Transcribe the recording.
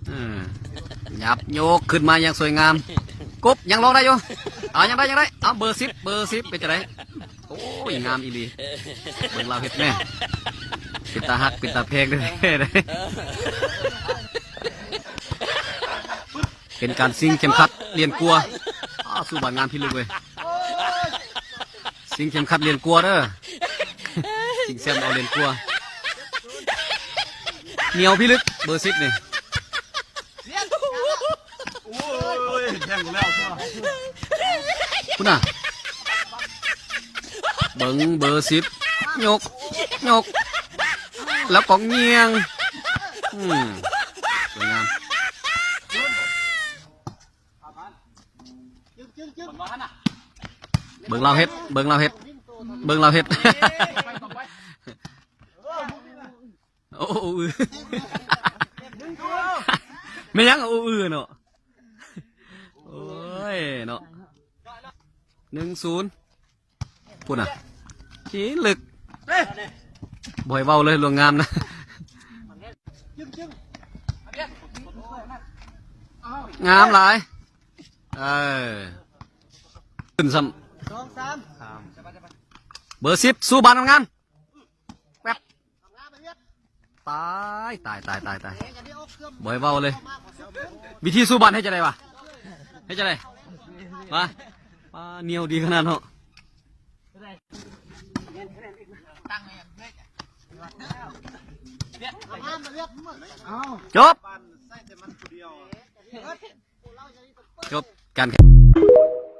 ເອີ ຫຍັບໂຍກຂຶ້ນມາຢ່າງສວຍງາມ. ກົບ ຍັງລອງໄດ້ຢູ່. ເອົາ ຍັງໄດ້ ຍັງໄດ້. ເອົາ ເບີສິບ ເບີສິບ ເປັນຈັ່ງໃດ? ໂອ້ຍ ງາມອີ່ຫຼີ. ເບິ່ງລາວເຮັດແດ່ ເປັນຕາຮັກ ເປັນຕາແພງເດ້. ເປັນການຊິງເຂັມຂັດຫຼຽນກົວ. ອ້າວ ສູ້ບາດງາມພິລຶກເວີຍ. ຊິງເຂັມຂັດຫຼຽນກົວເດີ. ຊິງແຊມເອົາຫຼຽນກົວ. ໜຽວພິລຶກ ເບີສິບນີ້. ໂອ້ຍ ແທງແລ້ວ ພຸ້ນນະ. ເບິ່ງເບີສິບ ຍົກ ຍົກ ແລ້ວກໍຍ່ຽງ. ອືມ ສວຍງາມ. ເບິ່ງລາວເຮັດ ເບິ່ງລາວເຮັດ ເບິ່ງລາວເຮັດ. ໂອ້ ໂອ້ ອື ແມ່ນຫຍັງ ໂອ້ ອື ເນາະ. ໂອ້ຍ ເນາະ ໜຶ່ງສູນ. ພຸ້ນນະ ທີ່ລຶກ. ບໍ່ໃຫ້ເວົ້າເລີຍ ລວງງາມນະ. ງາມຫຼາຍ. ເອີ ຂຶ້ນຊ້ຳ. ສອງສາມ ເບີສິບ ສູ້ບານງາມ. ແປັບ ຕາຍ ຕາຍ ຕາຍ ຕາຍ ຕາຍ. ບໍ່ໃຫ້ເວົ້າເລີຍ. ວິທີສູ້ບານເຮັດຈັ່ງໃດວະ? ເຮັດຈັ່ງໃດວະ? ປາ ໜຽວດີຂະໜາດເນາະ. ຈົບ ຈົບການແຂ່ງຂັນ.